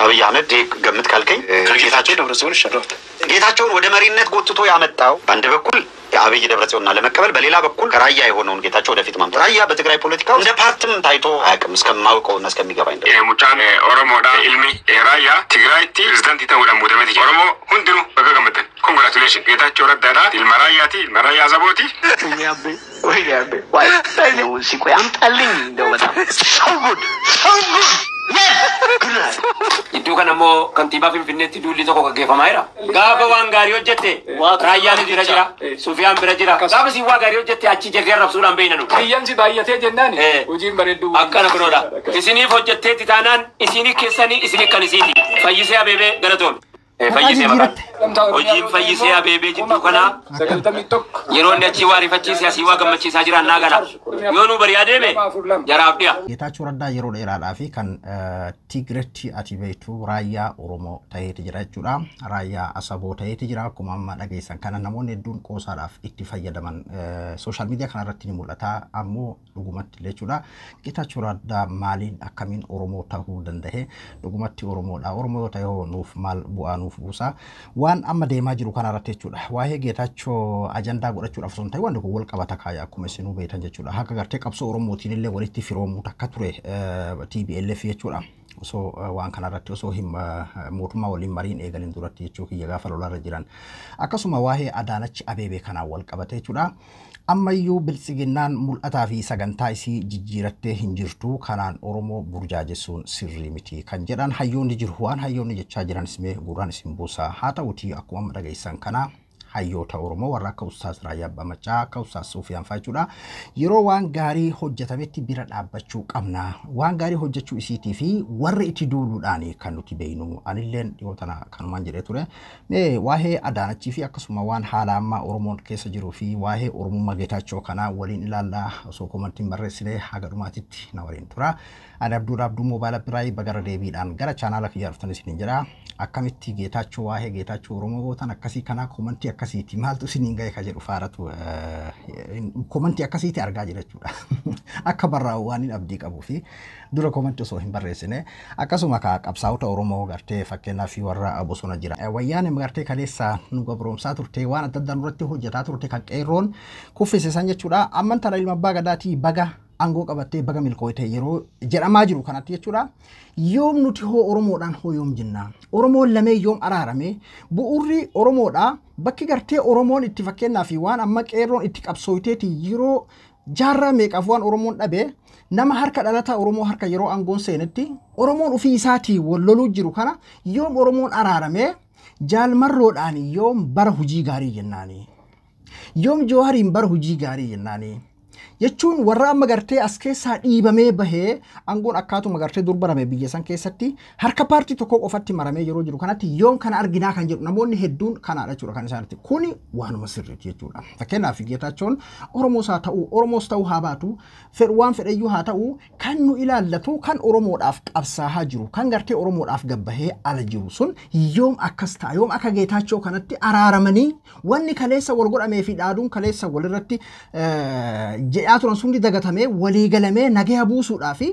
አብይ አህመድ ገምት ካልከኝ ከጌታቸው ደብረጽዮን ይሻለዋል። ጌታቸውን ወደ መሪነት ጎትቶ ያመጣው በአንድ በኩል የአብይ ደብረጽዮንና ለመቀበል፣ በሌላ በኩል ከራያ የሆነውን ጌታቸው ወደፊት ማምጣት። ራያ በትግራይ ፖለቲካ እንደ ፓርትም ታይቶ አያውቅም እስከማውቀውና እስከሚገባኝ ድረስ። Mucaan Oromoodha. Ilmi Raayyaa Tigraayitti pirezidaantii ta'uudhaan muudameeti jira. Oromoo hundinuu bakka gammaddan. Congratulation. Geetaachoo Raddaadha. Ilma Raayyaati. Ilma Raayyaa Sabooti. ሲቆይ አምጣልኝ እንደው በጣም ሰው ጉድ ሰው ጉድ። Iddoo kana immoo kantiibaa Finfinneetti duulli tokko gaggeeffamaa jira. Gaafa waan gaarii hojjette Raayyaan bira jira, Sufiyaan bira jira. Gaafa isin waa gaarii hojjette achi jirree arrabsuudhaan beeyna nu. Qiyyansi baay'atee jennaan hojiin bareedduu. Akkana kunoodha. Isiniif hojjetteetti taanaan isinii keessanii isinii kan isiiti. Fayyisee Abeebee galatoon. Fayyisee maqaan. Hojiin Fayyisee Abeebee jidduu kanaa 91. Yeroo inni achii waa rifachiise asii waa gammachiisaa jiran naa gala. Yoo nu bari'aa deeme jaraaf dhiya. Geetaachoo Raddaa yeroo dheeraadhaa fi kan Tigreetti ati beektu raayyaa Oromoo ta'eeti jira jechuudha. Raayyaa Asaboo ta'eeti jira. Akkuma amma dhageessan kana namoonni hedduun qoosaadhaaf itti fayyadaman social media kanarratti ni mul'ata. Ammoo dhugumatti jechuudha. Geetaachoo Raddaa maaliin akkamiin Oromoo ta'uu danda'e? Dhugumatti Oromoodha. Oromoo ta'ee hoo nuuf maal bu'aa nuuf buusa? Waan amma deemaa jiru kanarratti jechuudha. Waa'ee Geetaachoo ajandaa godhachuudhaaf osoo hin ta'in wanti kun wal qabata kaaya akkuma isinuu beektan jechuudha. Akka gartee qabsoo Oromootiin illee walitti firoomuu takka ture TPLF jechuudha. Osoo waan kanarratti osoo hin mootummaa waliin mariin eegalin duratti jechuu kiyya gaafa lolarra jiran. Akkasuma waa'ee Adaanach Abeebee kanaan wal qabate jechuudha. Ammayyuu biltsiginnaan mul'ataa fi sagantaa isii jijjiirattee hin jirtu, kanaan Oromoo burjaajessuun sirrii miti kan jedhan hayyoonni jiru. Waan hayyoonni jechaa jiranis mee gurraan isin buusa. Haa ta'utii akkuma amma dhageessan kana hayyoota Oromoo warra akka Ustaaz Raayyaa Abbaa Maccaa, akka Ustaaz Suufiyaan fa'aa jechuudha. Yeroo waan gaarii hojjetametti bira dhaabbachuu qabna. Waan gaarii hojjechuu isiitii fi warri itti duuluudhaan kan nuti beeknu. Anilleen dhiyoo tana kanumaan jedhee ture. Mee waa'ee Adaanachii fi akkasuma waan haala ammaa Oromoon keessa jiruu fi waa'ee Oromummaa Geetaachoo kanaa waliin ilaallaa. Osoo komantiin barreessinee haga dhumaatitti na waliin tura. Ani Abduudha Abduu Moobaayila Biraayii bagara deebiidhaan gara chaanaala kiyyaa dhuftan isiniin jedha. Akkamitti Geetaachoo waa'ee Geetaachoo Oromoo gootan akkasii kanaa komantii akkasiiti maaltu isiniin ga'e ka jedhu faaratu komantii akkasiiti argaa jira jechuudha. Akka barraa'u waan hin abdii qabuu fi dura komantii osoo hin barreessine akkasuma ka qabsaa'ota Oromoo gartee fakkeenyaaf warra bosona jira. Wayyaan gartee kaleessa nu gabroomsaa turte waan adda addaa nurratti hojjetaa turte kan qeerroon kuffise san jechuudha. Amman tana ilma abbaa gadaatii baga aangoo qabattee baga milkooyte yeroo jedhamaa jiru kanatti jechuudha. Yoom nuti hoo Oromoodhaan hoo yoom jenna? Oromoon lamee yoom araarame? Bu'uurri Oromoodhaa bakki gartee Oromoon itti fakkeenyaa fi waan amma qeerroon itti qabsooyteeti yeroo jaarraa meeqaaf waan Oromoon dhabe nama harka dhalataa Oromoo harka yeroo aangoon seenetti Oromoon ofii isaatii wal loluu jiru kana yoom Oromoon araarame? Jaalmarroodhaan yoom bara hojii gaarii jennaani? Yoom Joohariin bara hojii gaarii jennaani? Jechuun warra amma gartee as keessaa dhiibamee bahee aangoon akkaatuma gartee dur barame biyya san keessatti harka paartii tokko qofatti maramee yeroo jiru kanatti yoom kana arginaa kan jedhu namoonni hedduun kanaadha jechuudha kan isaanitti. Kuni waanuma sirriiti jechuudha. Fakkeenyaaf Geetaachoon Oromoos haa ta'u Oromoos ta'uu haa baatu fedhu waan fedheyyuu haa ta'u kan nu ilaallatu kan Oromoodhaaf qabsaa'aa jiru kan gartee Oromoodhaaf gabbahee ala jiru sun yoom akkas ta'a? Yoom akka Geetaachoo kanatti araaramanii wanni kaleessa wal godhamee fi dhaaduun kaleessa walirratti jedhaa turan sundi dagatamee walii galamee nagaya buusuudhaa fi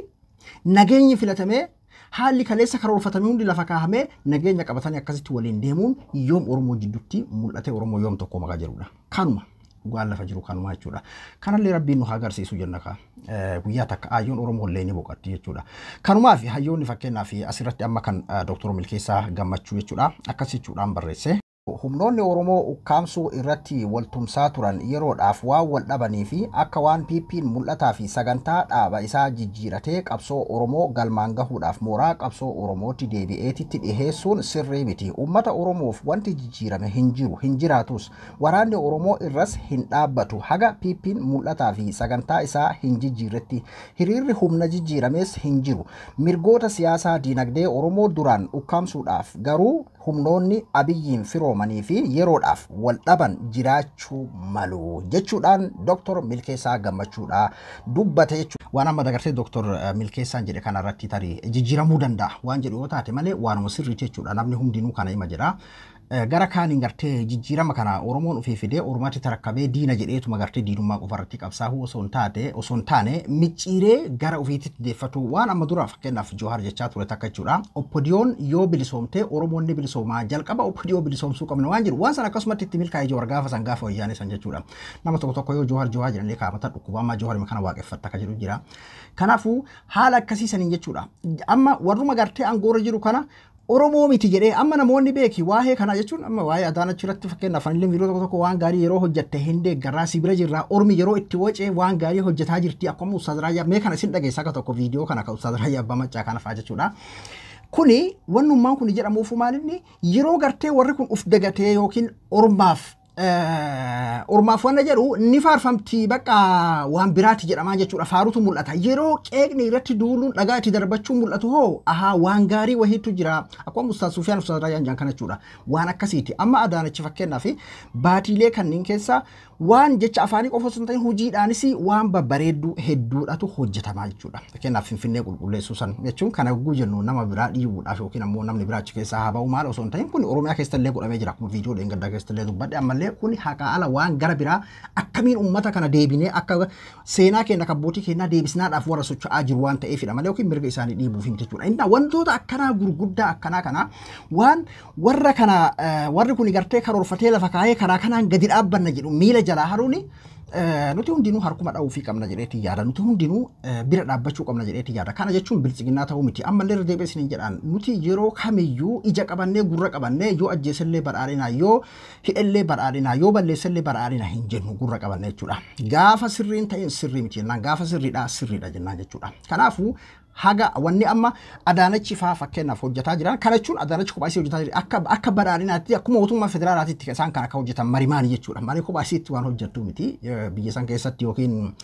nageenyi filatamee haalli kaleessa karoorfatamee hundi lafa kaahamee nageenya qabatanii akkasitti waliin deemuun yoom Oromoo jidduutti mul'ate Oromoo yoom tokko maqaa jedhudha. Kanuma dhugaan lafa jiru kanuma jechuudha. Kanallee rabbiin nu haa agarsiisu jenna kaa. Guyyaa takka ayyoon Oromoo illee ni boqotti jechuudha. Kanumaa fi hayyoonni fakkeenyaa fi asirratti amma kan Dooktor Milkeessaa Gammachuu jechuudha. Akkas jechuudhaan barreesse. Humnoonni Oromoo ukkaamsuu irratti waltumsaa turan yeroodhaaf waan wal dhabanii fi akka waan PP'n mul'ataa fi sagantaa dhaaba isaa jijjiiratee qabsoo Oromoo galmaan gahuudhaaf mooraa qabsoo Oromootti deebi'eetitti dhiheessuun sirrii miti. Uummata Oromoof wanti jijjiirame hin jiru, hin jiraatus. Waraanni Oromoo irras hin dhaabbatu. Haga PP'n mul'ataa fi sagantaa isaa hin jijjiirretti. Hiriirri humna jijjiirames hin jiru. Mirgoota siyaasaa diinagdee Oromoo duraan ukkaamsuudhaaf garuu humnoonni Abiyyiin firoomanii fi yeroodhaaf wal dhaban jiraachuu malu jechuudhaan Dooktor Milkeessaa Gammachuudhaa dubbate jechuudha. Waan amma dagartee Dooktor Milkeessaan jedhe kanarratti tarii jijjiiramuu danda'a waan jedhu yoo taate malee waanuma sirriiti jechuudha. Namni hundinuu kana hima jedha. Gara kaaniin gartee jijjiirama kana Oromoon ofii fidee Oromaatti tarakkabee diina jedheetuma gartee diinummaa qofarratti qabsaa'uu osoo hin taane micciiree gara ofiitti deeffatu waan amma dura fakkeenyaaf Johaar jechaa ture takka jechuudha. Oppodiyoon yoo bilisoomte Oromoon ni bilisoomaa jalqaba Oppodiyoo bilisoomsuu qabna waan jiru waan sana akkasumatti itti milkaa'ee Johaar gaafa san gaafa wayyaanee san jechuudha. Nama tokko tokko yoo Johaar Johaar jedhanii kaa'amata dhukkuba amma Johaar kana waaqeffatta akka jedhu jira. Kanaafuu haala akkasii saniin jechuudha. Amma warruma gartee aangoorra jiru kana Oromoo miti jedhee amma namoonni beeki waa'ee kana jechuun amma waa'ee Adaanach irratti fakkeenyaaf anillee viidiyoo tokko tokko waan gaarii yeroo hojjette hin deeggarraa si bira jirraa ormi yeroo itti wacee waan gaarii hojjetaa jirti akkuma Ustaaz Raayyaa mee kana isin dhageessa akka tokko viidiyoo kana akka Ustaaz Raayyaa Abbaa Maccaa kana fa'aa jechuudha. Kuni wannummaan kun jedhamuufu maalinni yeroo gartee warri kun uf dagatee yookiin ormaaf ormaaf wanna jedhu ni faarfamti bakka waan biraati jedhamaa jechuudha faarutu mul'ata yeroo qeeqni irratti duuluun dhagaa itti darbachuun mul'atu hoo ahaa waan gaarii wahiitu jira akkuma Ustaaz Sufiyaan Ustaaz Raayyaan jaan kana jechuudha waan akkasiiti amma Adaanachi fakkeenyaaf baatiilee kanneen keessa waan jecha afaanii qofa osoo hin ta'in hojiidhaanis waan babbareedduu hedduudhatu hojjetamaa jechuudha fakkeenyaaf Finfinnee qulqulleessuu san jechuun kana yogguu jennu nama biraa dhiibuudhaaf yookiin ammoo namni biraa achi keessaa haa ba'u maal osoo hin ta'in kun Oromiyaa keessa illee godhamee jira akkuma viidiyoo dheengaddaa keessa illee dubbadhe ammallee kun haqa ala waan gara biraa akkamiin uummata kana deebinee akka seenaa keenya akka abbootii keenyaa deebisnaadhaaf warra socho'aa jiru waan ta'eefidha malee yookiin mirga isaanii dhiibuuf hin jechuudha. Inni wantoota akkanaa gurguddaa akkanaa kana waan warra kana warri kun gartee karoorfatee lafa kaa'ee karaa kanaan gadi dhaabbanna jedhu miila jalaa haruuni nuti hundinuu harkuma dha'uufii qabna jedheetii yaada. Nuti hundinuu bira dhaabbachuu qabna jedheetii yaada. Kana jechuun biltsiginnaa ta'uu miti. Ammallee irra deebi'ee isiniin jedhaan nuti yeroo kamiyyuu ija qabannee gurra qabannee yoo ajjeesellee badhaadhinaa yoo hidhellee badhaadhinaa yoo balleessellee badhaadhinaa hin jennu gurra qabannee jechuudha. Gaafa sirriin ta'in sirrii miti jennaan gaafa sirriidhaa sirriidha jennaan jechuudha. Kanaafuu haga wanni amma Adaanachi faa fakkeenyaaf hojjetaa jiran kana jechuun Adaanachi kophaa isii hojjetaa jiran akka akka badhaadhinaatti akkuma mootummaa federaalaatiitti isaan kan akka hojjetan marimaani jechuudha. Marii kophaa isiitti waan hojjettu miti biyya san keessatti yookiin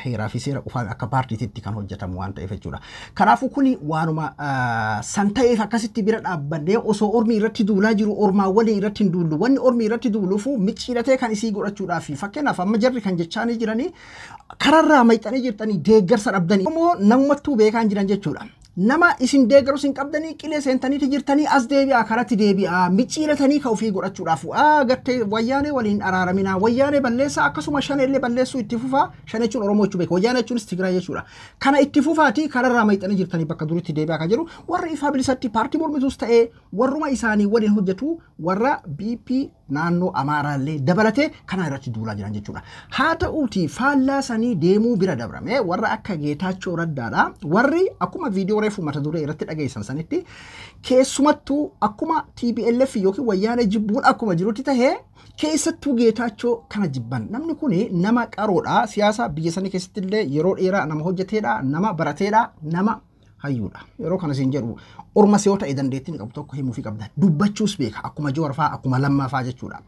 heeraa fi seera qofaan akka paartiititti kan hojjetamu waan ta'eef jechuudha. Kanaafuu kuni waanuma san ta'eef akkasitti bira dhaabbannee osoo ormi irratti duulaa jiru ormaa walii irratti hin duullu wanni ormi irratti duuluufu micciiratee kan isii godhachuudhaaf fakkeenyaaf amma jarri kan jechaanii jiranii kararraa mayxanii jirtanii deeggarsa dhabdanii immoo namumattuu beekaan jiran jechuudha. Nama isin deeggaru isin qabdanii qilee seentaniiti jirtanii as deebi'aa karatti deebi'aa micciiratanii ka ofii godhachuudhaaf gartee wayyaanee waliin araaraminaa wayyaanee balleessaa akkasuma shaneellee balleessuu itti fufaa shanee jechuun Oromoo jechuu beeka wayyaanee jechuunis Tigraay jechuudha. Kana itti fufaatii kararraa mayxanii jirtanii bakka duriitti deebi'aa kan jiru warra ifaa bilisatti paartii mormituus ta'ee warruma isaanii waliin hojjetu warra BP naannoo Amaaraallee dabalatee kana irratti duulaa jiran jechuudha. Haa ta'uutii faallaa sanii deemuu bira dabrame warra akka Geetaachoo Raddaadha warri akkuma viidiyoo reefu mata duree irratti dhageessan sanitti keessumattuu akkuma TPLF yookiin wayyaanee jibbuun akkuma jirutti tahee keessattuu Geetaachoo kana jibban namni kun nama qaroodha siyaasa biyya sanii keessatti illee yeroo dheeraa nama hojjeteedha nama barateedha nama hayyuudha. Yeroo kana siin jedhu orma si yoo ta'e dandeettiin qabu tokko himuufii qabda. Dubbachuus beeka akkuma Johaar fa'aa akkuma Lammaa fa'aa jechuudha.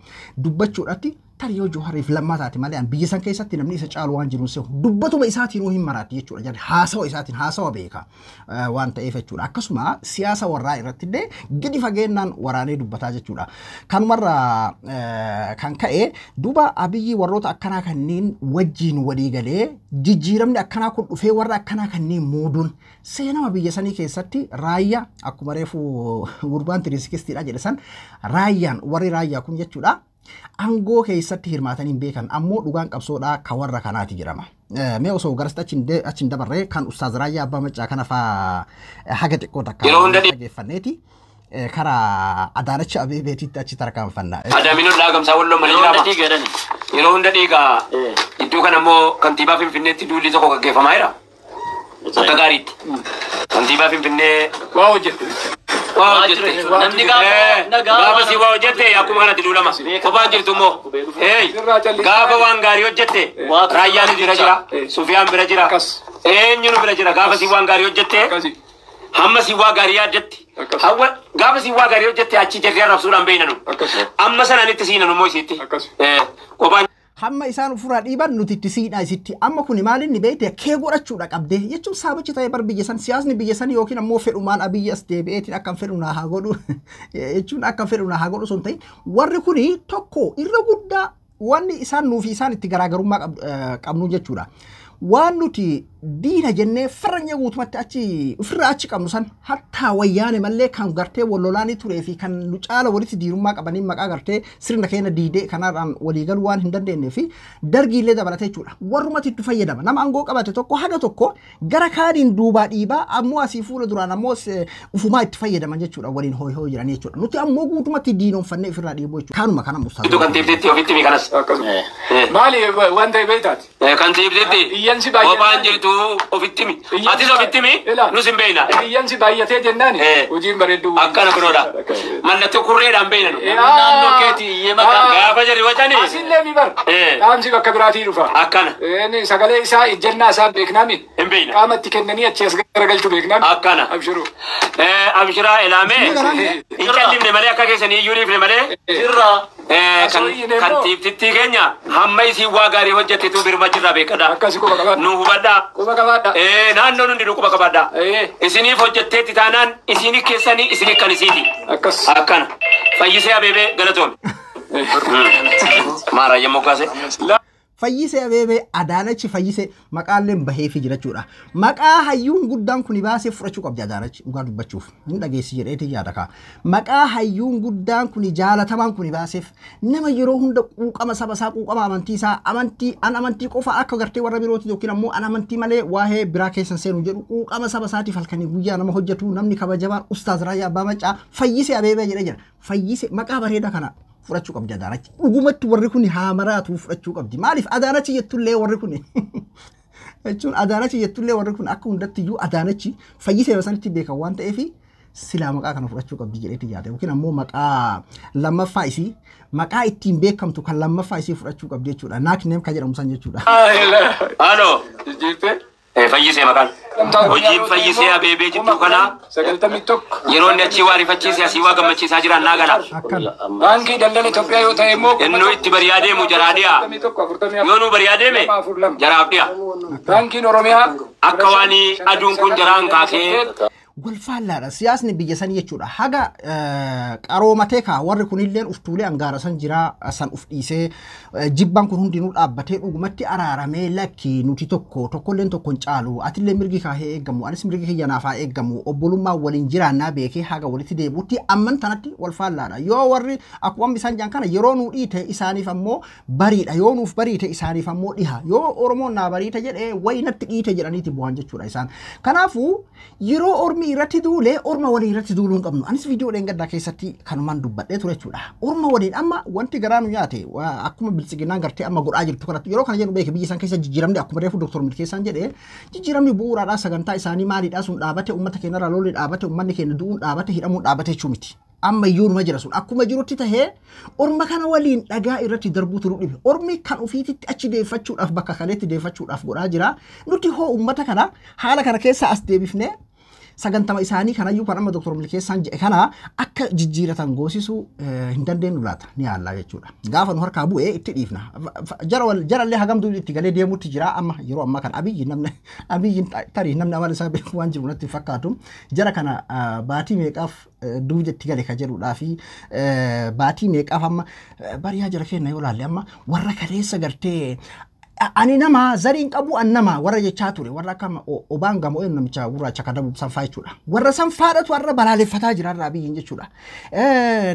Dubbachuudhaatti tarii yoo Johaariif Lammaa taate malee biyya san keessatti namni isa caalu waan jiruun sehu dubbatuma isaatiin hin maraatti jechuudha. Jarri haasawa isaatiin haasawa beeka waan ta'eef jechuudha. Akkasuma siyaasa warraa irratti illee gadi fageennaan waraanee dubbataa jechuudha. Kanumarraa kan ka'e duuba Abiyyi warroota akkanaa kanneen wajjiin walii galee jijjiiramni akkanaa kun dhufee warra akkanaa kanneen muuduun seenama biyya sanii keessatti raayyaa akkuma reefu gurbaan tiriiskistiidha jedhe san raayyaan warri raayyaa kun jechuudha. Aangoo keessatti hirmaatanii hin beekan ammoo dhugaan qabsoodhaa ka warra kanaati jedhama. Mee osoo garasti achi hin dabarree kan Ustaaz Raayyaa Abbaa Maccaa kana faa haga xiqqoo takka dhageeffanneeti karaa Adaanachi Abeebeetitti achi tarkaanfanna. Adaamiin dhaagamsaa walloo malee jiraama. Yeroo hunda dhiigaa iddoo kana immoo kantiibaa Finfinneetti duulli tokko gaggeeffamaa jira. Akka gaariitti. Kantiibaa Finfinnee. Waa hojjette. Waa hojjette. Namni gaafa si waa hojjette akkuma kanatti duulama. Kophaan jirtu immoo. Gaafa waan gaarii hojjette Raayyaan bira jira. Sufiyaan bira jira. Eenyuun bira jira gaafa si waan gaarii hojjette. Hamma si waa gaarii yaaddetti. Gaafa si waa gaarii hojjette achi jarri arrabsuudhaan beeynanu. Amma sanaan itti siinanu immoo isiitti. Kophaan Hamma isaan ofirraa dhiiban nuti itti siidhaa isitti amma kuni maal inni beekte kee godhachuudha qabdee jechuun saabichi ta'ee bar biyya san siyaasni biyya san yookiin ammoo fedhumaan Abiyyi as deebi'eetiin akkam fedhu naa haa godhu jechuun akkam fedhu naa haa godhu osoo hin ta'in warri kuni tokko irra guddaa wanni isaan nuufi isaan itti garaagarummaa qabnu jechuudha. Waan nuti diina jennee farranya guutumatti achi ofirraa achi qabnu san hattaa wayyaane mallee kan gartee wallolaanii turee fi kan nu caala walitti diinummaa qabanii maqaa gartee sirna keenya diidee kanaadhaan waliigaluu waan hin dandeenyee fi dargiillee dabalatee jechuudha. Warrumatti itti fayyadama. Nama aangoo qabate tokko haga tokko gara kaaniin duubaa dhiibaa ammoo asii fuula duraan ammoo ufumaa itti fayyadaman jechuudha waliin hooyi hooyi jiranii jechuudha. Nuti ammoo guutumatti diinoomfannee ofirraa dhiibuu jechuudha. Kanuma kana Itu kan tiibtitti ofitti mi kanas. Maali waan ta'e beektaati? Kan tiibtitti. Iyyansi baay'ee. Kophaan jirtu ofitti mi. Atis ofitti mi. Nus hin beekna. Iyyansi baay'atee jennaan hojiin bareedduu. Akkana kunoodha. Mallattoo kurreedhaan beekna nu. Naannoo keetii iyyee maqaa. Gaafa jedhi wacani. Asillee mi bar. Dhaamsi bakka biraatii dhufa. Akkana. Sagalee isaa ijjannaa isaa beeknaami. Hin beekna. Qaama itti kennanii achi as garagalchuu beeknaami. Akkana. Abshiruu. Abshiraa ilaamee. Hin callisne malee akka keessanii iyyuu dhiifne malee. Jirra. Kan tiibtittii keenya hamma isiin waa gaarii hojjettetu birma jirra beekadha. Akkasi quba qabaadha. Nu hubadhaa. Quba qabaadha. Naannoon hundinuu quba qabaadha. Isiniif hojjetteetti taanaan isinii keessanii isinii kan isiiti. Akkas. Akkana. Fayyisee Abeebee galatoome. Maara yemmuu kaase. Fayyisee Abeebee Adaanachi Fayyisee maqaalleen baheefii jira jechuudha. Maqaa hayyuun guddaan kun baasee fudhachuu qabdi Adaanachi dhugaa dubbachuuf. Hin dhageessi jedheeti yaada kaa. Maqaa hayyuun guddaan kun jaalatamaan kun baaseef nama yeroo hunda quuqama saba isaa quuqama amantii isaa amantii an amantii qofa akka gartee warra birooti yookiin ammoo an amantii malee waa'ee biraa keessan seenu jedhu quuqama saba isaatiif halkanii guyyaa nama hojjetu namni kabajamaan Ustaaz Raayyaa Abbaa Maccaa Fayyisee Abeebee jedhee jira. Fayyisee maqaa bareedaa kana fudhachuu qabdi Adaanachi. Dhugumatti warri kun haa maraatu fudhachuu qabdi. Maaliif Adaanachi jettullee warri kun jechuun Adaanachi jettullee warri kun akka hundatti iyyuu Adaanachi Fayyisee sanitti beekan waan ta'eef silaa maqaa kana fudhachuu qabdi jedheeti yaada. Yookiin ammoo maqaa lammaffaa isii maqaa ittiin beekamtu kan lammaffaa isii fudhachuu qabdi jechuudha. Naakneem kan jedhamu san jechuudha. Haaloo. Jijjiirtee. Fayyisee maqaan. Hojiin Fayyisee Abeebee jirtu kana 91. yeroo inni achii waa rifachiisee asii waa gammachiisaa jiran naa gala. Akkana. Baankii daldala Itoophiyaa yoo ta'e immoo. Innuu itti bari'aa deemu jaraa dhiyaa. Yoo nuu bari'aa deeme jaraaf dhiya. Baankiin Oromiyaa. Akka waan aduun kun jaraan kaasee. Wal faallaadha. Siyaasni biyya sanii jechuudha. Haga qaroomatee kaa warri kunilleen uf tuulee angaara san jiraa san uf dhiisee jibbaan kun hundinuu dhaabbatee dhugumatti araaramee lakki nuti tokko tokkolleen tokko hin caalu atillee mirgi kaa haa eeggamu anis mirgi kiyya naaf haa eeggamu obbolummaa waliin jiraannaa beekee haga walitti deebi'utti amman tanatti wal faallaadha. Yoo warri akkuma isaan jaan kana yeroo nuu dhiite isaaniif ammoo bariidha yoo nuuf bariite isaaniif ammoo dhiha yoo Oromoon naa bariite jedhee wayinatti dhiite jedhaniiti bu'an jechuudha isaan. Kanaafuu yeroo ormi irratti duulee orma waliin irratti duuluu hin qabnu. Anis viidiyoo dheengaddaa keessatti kanumaan dubbadhee ture jechuudha. Orma waliin amma wanti garaa nu nyaate akkuma biltsiginaan gartee amma godhaa jirtu kanatti yeroo kana jennu beeke biyya isaan keessa jijjiiramni akkuma reefu Dr. Milkeessaan jedhee jijjiiramni bu'uuraadhaa sagantaa isaanii maaliidhaa sun dhaabate uummata keenyarraa lolli dhaabate uummanni keenya du'uun dhaabate hidhamuun dhaabate jechuu miti. Amma iyyuu numa jira sun akkuma jirutti tahee orma kana waliin dhagaa irratti darbuutu nu dhibe. Ormi kan ofiititti achi deeffachuudhaaf bakka kaleetti deeffachuudhaaf godhaa jira. Nuti hoo uummata kana haala kana keessa as deebifnee sagantama isaanii kanayyuu kan amma Dr. Milkeessaan jedhe kana akka jijjiiratan goosisuu hin dandeenyu laata ni yaallaa jechuudha. Gaafa nu harkaa bu'ee itti dhiifna. Jarallee hagam duubi itti galee deemuutti jira amma yeroo ammaa kana Abiyyi namni Abiyyi tarii namni amala isaa beeku waan jiru natti fakkaatu. Jara kana baatii meeqaaf duubi itti gale ka jedhudhaa fi baatii meeqaaf amma bariyaa jara keenya yoo laalle amma warra kaleessa gartee ani nama zariin qabu an nama warra jechaa ture warra akka Obaan gamoo eenyu namicha gurraacha kan dabu sanfaa jechuudha. Warra sanfaadhatu warra balaaleffataa jira irraa biyyiin jechuudha.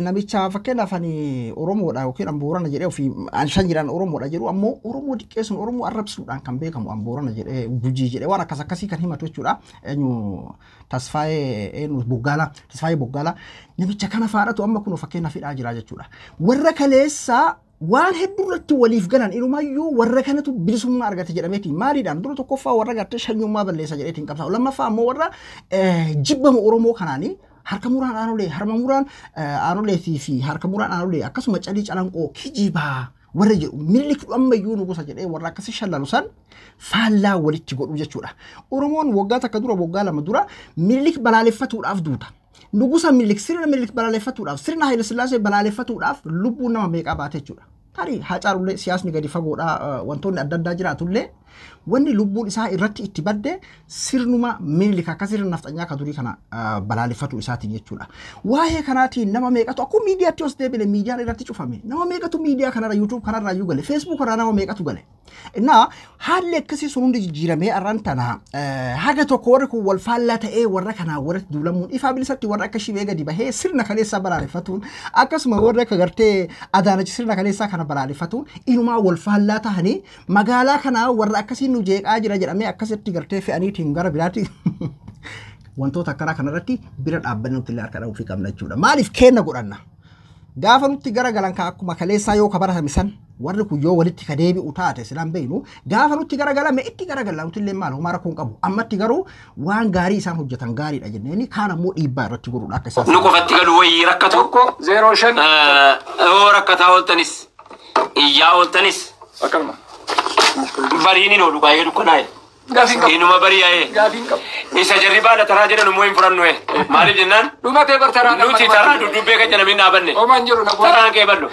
Namicha fakkeenyaaf ani Oromoodha yookiin an Boorana jedhee ofii an shan jiraan Oromoodha jedhu ammoo Oromoo xiqqeessuun Oromoo arrabsuudhaan kan beekamu an Boorana jedhee Gujii jedhee waan akkas akkasii kan himatu jechuudha. Eenyu Tasfaayee eenyu Boggaalaa Tasfaayee Boggaalaa namicha kana faadhatu amma kun fakkeenyaaf hidhaa jira jechuudha. Warra kaleessaa waan hedduu irratti waliif galan inumayyuu warra kanatu bilisummaa argate jedhameeti maaliidhaan dura tokkoffaa warra gartee shanyummaa balleessa jedheetiin qabsaa'u lammaffaa ammoo warra jibbama Oromoo kanaanii harka muraan aanolee harma muraan aanoleetii fi harka muraan aanolee akkasuma calii calanqoo kijibaa warra jedhu Minilik ammayyuu nu gosa jedhee warra akkasii shallalu san faallaa walitti godhu jechuudha. Oromoon waggaa takka dura waggaa lama dura Minilik balaaleffatuudhaaf duuta. Nugusa Minilik sirna Minilik balaaleffatuudhaaf sirna Haayile Sillaasee balaaleffatuudhaaf lubbuun nama meeqaa baate jechuudha. Tarii Haacaalullee siyaasni gadi fagoodhaa wantoonni adda addaa jiraatullee Wanni lubbuun isaa irratti itti badde sirnuma Minilik akka sirna nafxanyaa ka durii kana balaaleffatu isaatiin jechuudha. Waa'ee kanaatiin nama meeqatu akkuma miidiyaatti os deebine miidiyaan irratti cufame. Nama meeqatu miidiyaa kanarra YouTube kanarraa iyyuu gale, Facebook kanarraa nama meeqatu gale. Innaa haalli akkasii sun hundi jijjiiramee arran tana haga tokko warri kun wal faallaa ta'ee warra kanaa warratti duulamuun ifaa bilisatti warra akka shibee gadi bahee sirna kaleessaa balaaleffatuun akkasuma warra akka gartee Adaanachi sirna kaleessaa kana balaaleffatuun inumaa wal faallaa ta'anii magaalaa kanaa warra akkasiin nu jeeqaa jira jedhamee akkasitti gartee fe'aniitiin gara biraatti wantoota akkanaa kanarratti bira dhaabbanni nuti illee harka dha'uu qabna jechuudha. Maaliif kenna godhanna? Gaafa nutti garagalan ka akkuma kaleessaa yoo ka baratame san warri kun yoo walitti ka deebi'u taate silaan beeknu gaafa nutti garagalame itti garagalla nuti illee maal homaa rakkoon qabu. Ammatti garuu waan gaarii isaan hojjetan gaariidha jenneeni kaan ammoo dhiibbaa irratti godhuudha akka isaan. Nu qofatti galu wayii rakkatu. 1 05 Yoo rakkataa ooltanis iyyaa ooltanis akkanuma. Bariin hin oolu baay'ee dukkanaa'e. Gaafiin qabu. Inuma bari'aa'e. Gaafiin qabu. Isa jarri baala taraa jedhan immoo hin furannu. Maaliif jennaan Dhumatee bar taraan nuti taraa duddubbee kan jedhamee hin dhaabanne. Homaan jiru na bu'aa. Taraan kee ballo.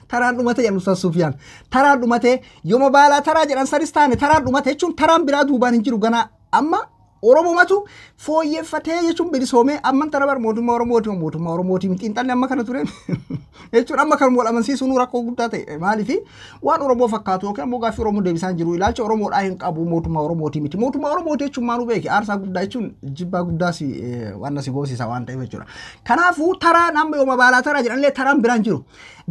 Taraan dhumate jedhan Ustaaz Sufiyaan. Taraan dhumate yooma baalaa taraa jedhan sanis taane taraan dhumate jechuun taraan biraa duubaan hin jiru ganaa amma Oromomatu fooyyeffatee jechuun bilisoomee amman tana bar mootummaa Oromooti mootummaa Oromooti xiinxalli amma kana ture jechuun amma kan wal amansiisuun rakkoo guddaa ta'e maaliif waan Oromoo fakkaatu yookiin ammoo gaaffii Oromoo deebisaa hin jiru ilaalcha Oromoodhaa hin qabu mootummaa Oromooti miti mootummaa Oromooti jechuun maaluu beeki aarsaa guddaa jechuun jibbaa guddaas waan si goosisa waan ta'eef jechuudha. Kanaafuu taraan amma yooma baalaa taraa jedhanillee taraan biraan jiru.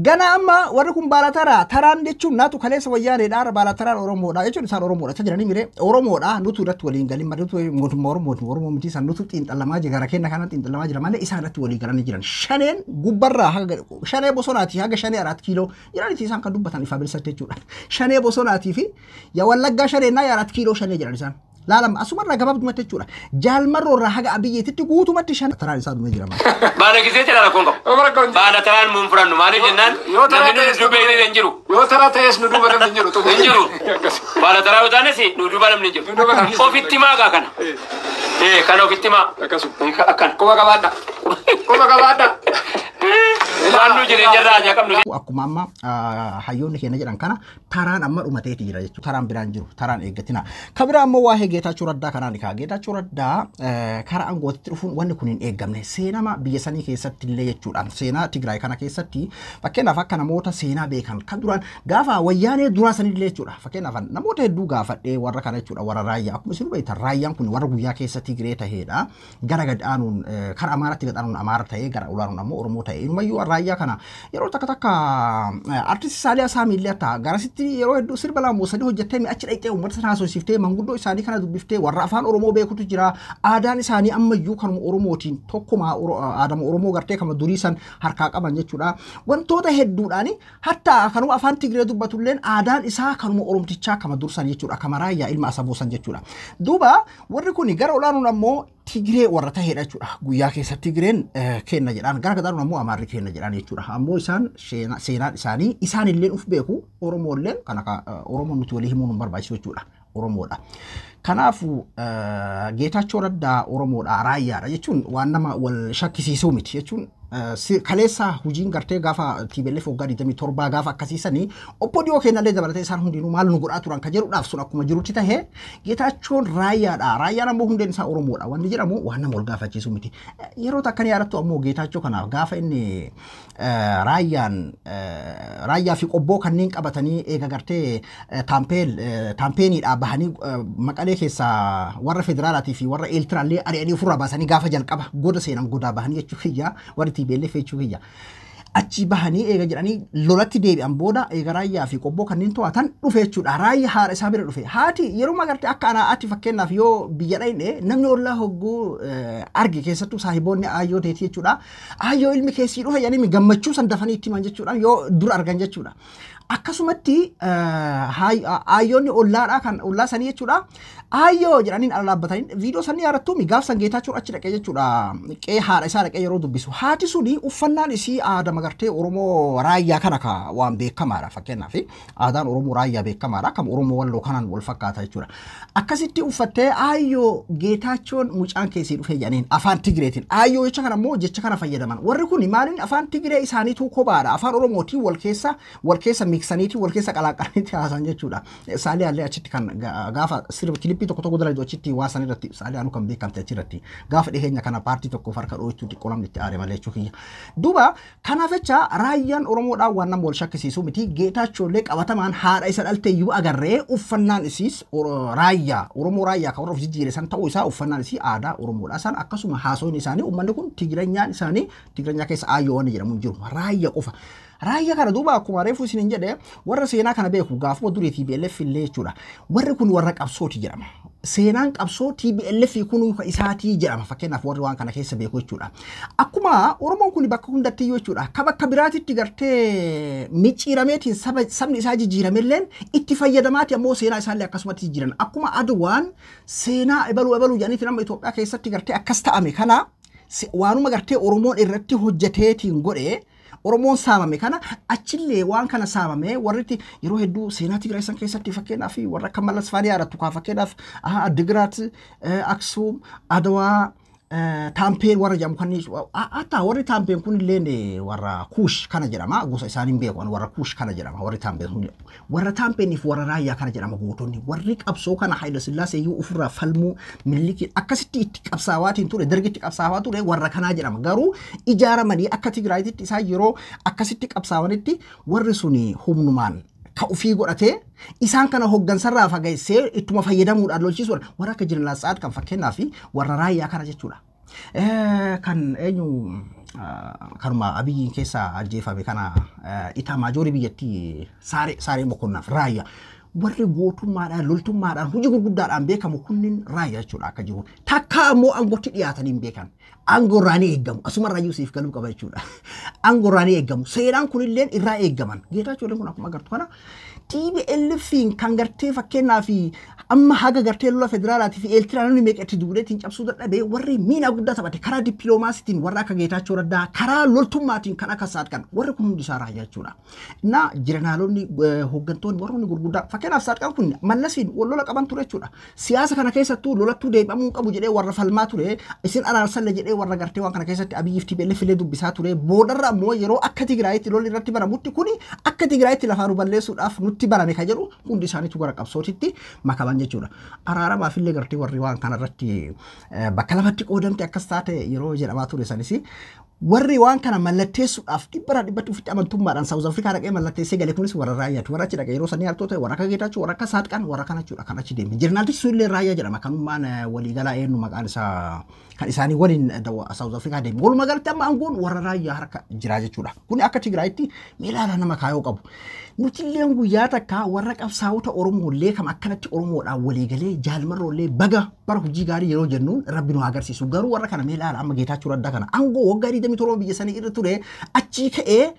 Gana amma warri kun baalaa taraa taraan jechuun naatu kaleessa wayyaaneedha baalaa taraan Oromoodha jechuun isaan Oromoodha isa jedhanii miree Oromoodha nutu irratti waliin galin malee mootummaa Oromooti Oromoo miti isaan nutu xiinxalamaa jira gara kenna kana xiinxalamaa jira malee isaan irratti walii galanii jiran shaneen gubbarraa haga shanee bosonaatii haga shanee 4 kiiloo jiraniiti isaan kan dubbatan ifaa bilisatti jechuudha. Shanee bosonaatii fi yaa Wallaggaa shanee naa yaa 4 kiiloo shanee jiran isaan. Laalama asumarraa gabaabdumatti jechuudha. Jaalmarroorraa haga Abiyyeetitti guutumatti shan taraan isaa dhumee jira. Baala gisee jedha rakkoon qabu. Baala taraan muun furannu maaliif jennaan Yoo taraa namni nu ta'es dubbee hin jiru. Yoo taraa ta'es nu duuba namni hin jiru. Hin jiru. Baala taraa yoo taanes nu duuba namni hin Nu duuba namni jiru. hin jiru. Ofitti maagaa kana. Kana ofitti maa. Akkasuma. Akkana. Quba qabaadha. Quba qabaadha. Waan nu jireenya irraa ajaa qabnu. Akkuma amma hayyoonni keenya jedhan kana taraan amma dhumateeti jira jechuudha. Taraan biraan jiru taraan eeggatina. Kan biraa ammoo waa'ee Geetaachoo Raddaa kanaan kaa. Geetaachoo Raddaa karaa aangootti dhufuun wanni kun hin eeggamne seenama biyya sanii keessatti illee jechuudha. Seenaa Tigraay kana keessatti fakkeenyaaf akka namoota seenaa beekan kan duraan gaafa wayyaanee duraa sanillee jechuudha. Fakkeenyaaf namoota hedduu gaafadhee warra kana jechuudha warra raayyaa akkuma isin beektan raayyaan kun warra guyyaa keessa Tigree taheedha. Gara gad aanuun karaa Amaaraatti gad aanuun Amaara ta'ee gara olaanuun ammoo Oromoo ta'ee inumayyuu raayyaa kana yeroo takka takka artisti Saaliyaa Saamiillee ta'a garasitti yeroo hedduu sirba lama sadii hojjettee achi dhaqxee uummata sana haasofsiiftee manguddoo isaanii kana dubbiftee warra afaan Oromoo beekutu jira aadaan isaanii ammayyuu kanuma Oromootiin tokkuma aadama Oromoo gartee kama durii san harkaa qaban jechuudha wantoota hedduudhaan hatta kanuma afaan Tigree dubbatulleen aadaan isaa kanuma Oromtichaa kama dursan jechuudha kama raayyaa ilma Asaboosan jechuudha duuba warri kun gara olaanuun ammoo Tigree warra taheedha jechuudha. Guyyaa keessa Tigreen kenna jedhaan gara gadaanuun ammoo Amaarri kenna jedhaan jechuudha. Ammoo isaan seenaan isaanii isaan illee uf beeku Oromoolleen kan akka Oromoon nuti walii himuun hin barbaachisu jechuudha. Oromoodha. Kanaafuu Geetaachoo Raddaa Oromoodha raayyaadha jechuun waan nama wal shakkisiisuu miti jechuun kaleessa hojiin gartee gaafa TPLF waggaa 27 gaafa akkasiisanii obbo Diyoo kennallee dabalatee isaan hundinuu maal nu godhaa turan kan jedhuudhaaf sun akkuma jirutti tahee Geetaachoon raayyaadha. Raayyaan ammoo hundeen isaa Oromoodha. Wanni jedhamu waan nama wal gaafachiisu miti. Yeroo takka ni yaadattu ammoo Geetaachoo kanaaf gaafa inni raayyaan raayyaa fi qobboo kanneen qabatanii eega gartee taampeenidhaa bahanii Maqalee keessaa warra federaalaatii fi warra Eeltiraallee ari'anii ofirraa baasanii gaafa jalqaba goda seenan godaa bahanii jechuu kiyya warri TPLF jechuu kiyya. Achi bahanii eega jedhanii lolatti deebi'an booda eega raayyaa fi qobboo kanneen to'atan dhufe jechuudha. Raayyaa haadha isaa bira dhufe. Haati yeroo agartee akka anaatti fakkeenyaaf yoo biyya dhayne namni ollaa hogguu arge keessattuu saahiboonni aayyoo teetii jechuudha. Aayyoo ilmi keessii dhufe jedhanii gammachuu san dafanii itti himan jechuudha yoo dura argan jechuudha. Akkasumatti aayyoonni ollaadhaa kan ollaa sanii jechuudha. Aayyoo jedhaniin ala dhaabbatanii viidiyoo sanii yaadattuumi gaaf san Geetaachoo achi dhaqee jechuudha. Qe'ee haadha isaa dhaqee yeroo dubbisu. Haati suni uffannaan isii aadaa magartee Oromoo raayyaa kana ka waan beekamaadha fakkeenyaaf. Aadaan Oromoo raayyaa beekamaadha. Akkam Oromoo walloo kanaan wal fakkaata jechuudha. Akkasitti uffattee aayyoo Geetaachoon mucaan keessii dhufee jedhaniin afaan Tigreetiin. Aayyoo jecha kana immoo jecha kana fayyadaman. Warri kun maaliin afaan Tigree isaaniitu kophaadha. Afaan Oromootiin wal keessa mix Siiqsaniiti wal keessa qalaaqalaniiti haasan jechuudha. Saaliyaallee achitti kan gaafa sirba kilippii tokko tokko dalagdu achitti waasan irratti Saaliyaanuu kan beekamte achirratti gaafa dhiheenya kana paartii tokkoof harka dhoochuu xiqqoo namni itti aare malee jechuu kiyya. Duuba kanaaf jecha raayyaan Oromoodhaan waan nama wal shakkisiisu miti. Geetaachoollee qabatamaan haadha isa dhalte iyyuu agarree uffannaan isiis raayyaa Oromoo raayyaa kan warra of jijjiire san ta'uu isaa uffannaan isii aadaa Oromoodha. San akkasuma haasoon isaanii uummanni kun Tigiranyaan isaanii Tigiranya keessa aayyoo waan jedhamu hin jiru. Raayyaa qofa. Raayyaa kana duuba akkuma reefu isiniin jedhe warra seenaa kana beeku gaafuma durii TPLF illee jechuudha. Warri kun warra qabsooti jedhama. Seenaan qabsoo TPLF kun isaatii jedhama fakkeenyaaf warri waan kana keessa beeku jechuudha. Akkuma Oromoon kun bakka hundatti iyyuu jechuudha. Ka bakka biraatitti gartee micciirameetiin sabni isaa jijjiiramelleen itti fayyadamaati ammoo seenaa isaallee akkasumatti jijjiiran. Akkuma Adwaan seenaa ebaluu ebaluu jedhaniitiin amma Itoophiyaa keessatti gartee akkas ta'ame kana waanuma gartee Oromoon irratti hojjeteetiin godhee Oromoon saamame kana achillee waan kana saamame warritti yeroo hedduu seenaa Tigraay san keessatti fakkeenyaaf warra akka Mallas Faanii yaadattu kaa fakkeenyaaf Addigiraat, Aksuum, Adawaa, Taampeen warra jedhamu kan hatta warri Taampeen kun illee warra Kuush kana jedhama gosa isaanii hin beeku warra Kuush kana jedhama warri Taampeen kun warra Taampeeniif warra Raayyaa kana jedhama gootonni warri qabsoo kana Haayila Sillaasee iyyuu ofirraa falmuu Minilikiin akkasitti itti qabsaawaatiin ture dargitti qabsaawaa ture warra kanaa jedhama garuu ijaaramanii akka Tigraayitti isaan yeroo akkasitti qabsaawanitti warri suni humnumaan ka ofii godhatee isaan kana hoggansarraa fageessee ittuma fayyadamuudhaan lolchiisuudha. Warra akka Jeneraal Tsaad kan fakkeenyaaf warra raayyaa kana jechuudha. Kan eenyu kanuma Abiyyiin keessa ajjeefame kana Itaamaajorii biyyattii Saaree Mokonnaaf raayyaa. Warri gootummaadhaan loltummaadhaan hojii gurguddaadhaan beekamu kunniin raayyaa jechuudha akka jiru. Takka ammoo aangootti dhiyaatanii hin beekan. Aangoo irraa ni eeggamu. Asuma irraa iyyuu siif galuu qaba jechuudha. Aangoo irraa ni eeggamu. Seeraan kunillee irraa eeggaman. Geetaachoon kun akkuma agartu kana TPLF'n kan gartee fakkeenyaaf amma haga gartee lola federaalaatii fi Eertiraa namni meeqa itti duuleetiin cabsuu dadhabee warri miina guddaa taphate karaa dippiloomaasiitiin warra akka Geetaachoo Raddaa karaa loltummaatiin kan akka Saadqan warri kun hundi isaa raayyaa jechuudha. Na jeneraalonni hooggantoonni warroonni gurguddaa fakkeenyaaf Saadqan kun Mallasiin wal lola qaban ture jechuudha. Siyaasa kana keessattuu lolattuu deebi'amuu qabu jedhee warra falmaa ture isin araarsalle jedhee warra gartee waan kana keessatti Abiyyiif TPLF illee dubbisaa ture boodarra ammoo yeroo akka Tigraayitti lolli irratti banamutti kuni akka Tigraayitti lafaa nu balleessuudhaaf nutti barame ka jedhu hundi isaaniitu gara qabsootitti makaman jechuudha. Araaramaaf illee gartee warri waan kana irratti bakka lamatti qoodamte akkas taate yeroo jedhamaa ture sanis warri waan kana mallatteessuudhaaf dhibbarraa dhibbatti ofitti amantummaadhaan Saawuz Afrikaa dhaqee mallatteessee gale kunis warra raayyaati. Warra achi dhaqee yeroo sanii hartoo ta'e warra akka Geetaachoo warra akka Saadqaan warra kana jechuudha kan achi deeme. Jeneraalichi sun illee raayyaa jedhama kanummaan waliigalaa eenyu maqaan isaa kan isaanii waliin Saawuz Afrikaa deeme. Walumaa galatti amma aangoon warra raayyaa harka jira jechuudha. Kuni akka Tigraayitti miilaala nama kaayoo qabu. Nuti illee guyyaa takka warra qabsaa'ota Oromoollee kam akkanatti Oromoodhaan waliigalee jaalmarroollee baga bara hojii gaarii yeroo jennuun rabbi nu agarsiisu. Garuu warra kana miilaala amma Geetaachoo Raddaa kana aangoo waggaa 27 biyya sanii irra ture achii ka'ee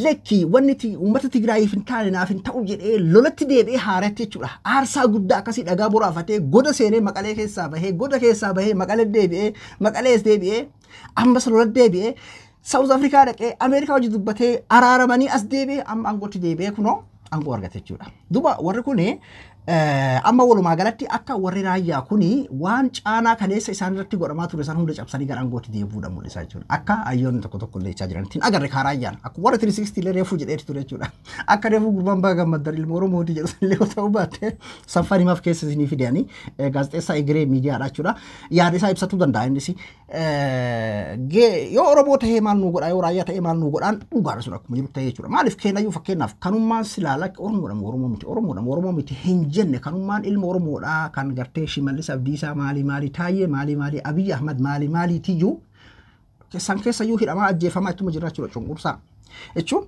lakki wanni uummata Tigraayiif hin taane naaf hin ta'u jedhee lolatti deebi'ee haaratti jechuudha. Aarsaa guddaa akkasii dhagaa boraafatee goda seenee Maqalee keessaa bahee goda keessaa bahee Maqalee deebi'ee Maqalees deebi'ee ammas lolatti deebi'ee Saawuz Afrikaa dhaqee Ameerikaa hojii dubbatee araaramanii as deebi'ee amma aangootti deebi'ee kunoo aangoo argate jechuudha. Duuba warri kuni amma walumaa galatti akka warri raayyaa kuni waan caanaa kaleessa isaan irratti godhamaa ture isaan hunda cabsanii gara aangootti deebi'uudha mul'isaa jechuudha. Akka hayyoonni tokko tokko illee jechaa jiran ittiin agarre kaa raayyaan akka warra 360 illee reefuu jedheeti ture jechuudha. Akka reefuu gurbaan baga gammaddan ilma Oromooti jedhu illee yoo ta'uu baatte sanfaan himaaf keessa isinii fidanii gaazexeessaa Igiree miidiyaadha jechuudha. Yaada isaa ibsatuu danda'a innis. Yoo Oromoo ta'ee maal nu godha yoo raayyaa ta'ee maal nu godhaan dhugaadha sun akkuma jiru ta'ee jechuudha. Maaliif kennayyuu fakkeenyaaf kanummaan silaala Oromoodha Oromoo miti Oromoodha Oromoo miti hin jenne kanummaan ilma Oromoodha kan gartee Shimallis Abdiisaa maali maali Taayyee maali maali Abiyyi Ahmad maali maali tiyyuu san keessayyuu hidhamaa ajjeefamaa ittuma jira jechuudha cunqursaa jechuun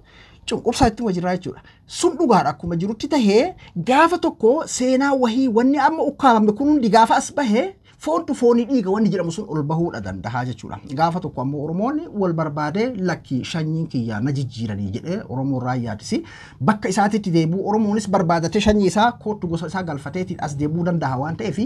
cunqursaa ittuma jira jechuudha. Sun dhugaadha akkuma jirutti tahee gaafa tokko seenaa wahii wanni amma ukkaamame kun hundi gaafa as bahee foontu foonii dhiiga wanni jedhamu sun ol bahuudha danda'a jechuudha. Gaafa tokko ammoo Oromoonni wal barbaadee lakki shanyiin kiyyaa na jijjiiranii jedhee Oromoon raayyaatis bakka isaatitti deebi'u Oromoonis barbaadatee shanyii isaa koottu gosa isaa galfateetiin as deebi'uu danda'a waan ta'eef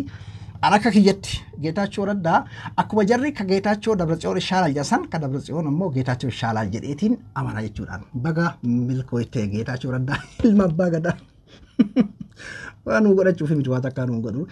an akka kiyyatti Geetaachoo Raddaa akkuma jarri ka Geetaachoo Dabratsiyoon Ishaalaal jedhan ka Dabratsiyoon ammoo Geetaachoo Ishaalaal jedheetiin amana jechuudhaan baga milkooytee Geetaachoo Raddaa ilma abbaa gadaa. Waan nu godhachuuf miti, waan takkaa nu godhu.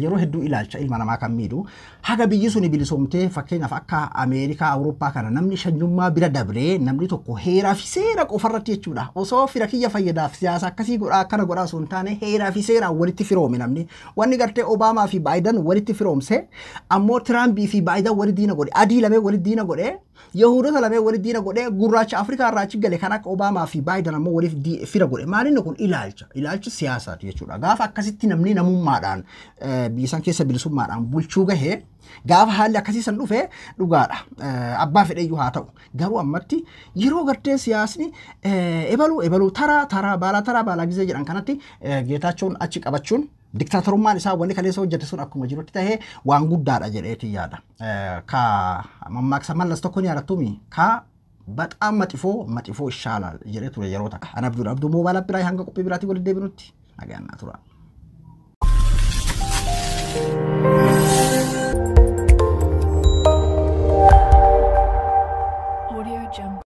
Yeroo hedduu ilaalcha ilma namaa kan miidhu haga biyyi suni bilisoomtee, fakkeenyaaf akka Ameerikaa, Awurooppaa kana, namni shanyummaa bira dabree namni tokko heeraa fi seera qofarratti jechuudha. Osoo fira kiyya fayyadaaf siyaasa akkasii godhaa, akkana godhaa osoo hin taane, heeraa fi seeraan walitti firoome namni. Wanni gartee Obaamaa fi Baayiden walitti firoomse ammoo Tiraampii fi Baayiden walitti diina godhe, adii lamee walitti diina godhe, Yahuudota lamee walitti diina godhe, gurraacha Afrikaa irraa achi gale kan akka Obaamaa fi Baayiden ammoo waliif fira godhe. Maalinni kun ilaalcha ilaalcha siyaasaati jechuudha. Gaafa akkasitti namni namummaadhaan biyya san keessa bilisummaadhaan bulchuu gahee, gaafa haalli akkasii san dhufe, dhugaadha. Abbaa fedheyyuu haa ta'u. Garuu ammatti yeroo gartee siyaasni ebaluu ebaluu, taraa taraa, baalaa taraa baalaa gizee jedhan kanatti, Geetaachoon achi qabachuun, diktaatorummaan isaa wanni kaleessa hojjete sun akkuma jirutti tahee, waan guddaadha jedheeti yaada. Ka mammaaksa Mallas tokko ni yaadattuumi, ka በጣም መጥፎ መጥፎ ይሻላል jedhee ture yeroo takka. Ana Abduudha, Abduu Moobaayil biraa, hanga qophii biraatii walitti deebinutti nagaan naa tura.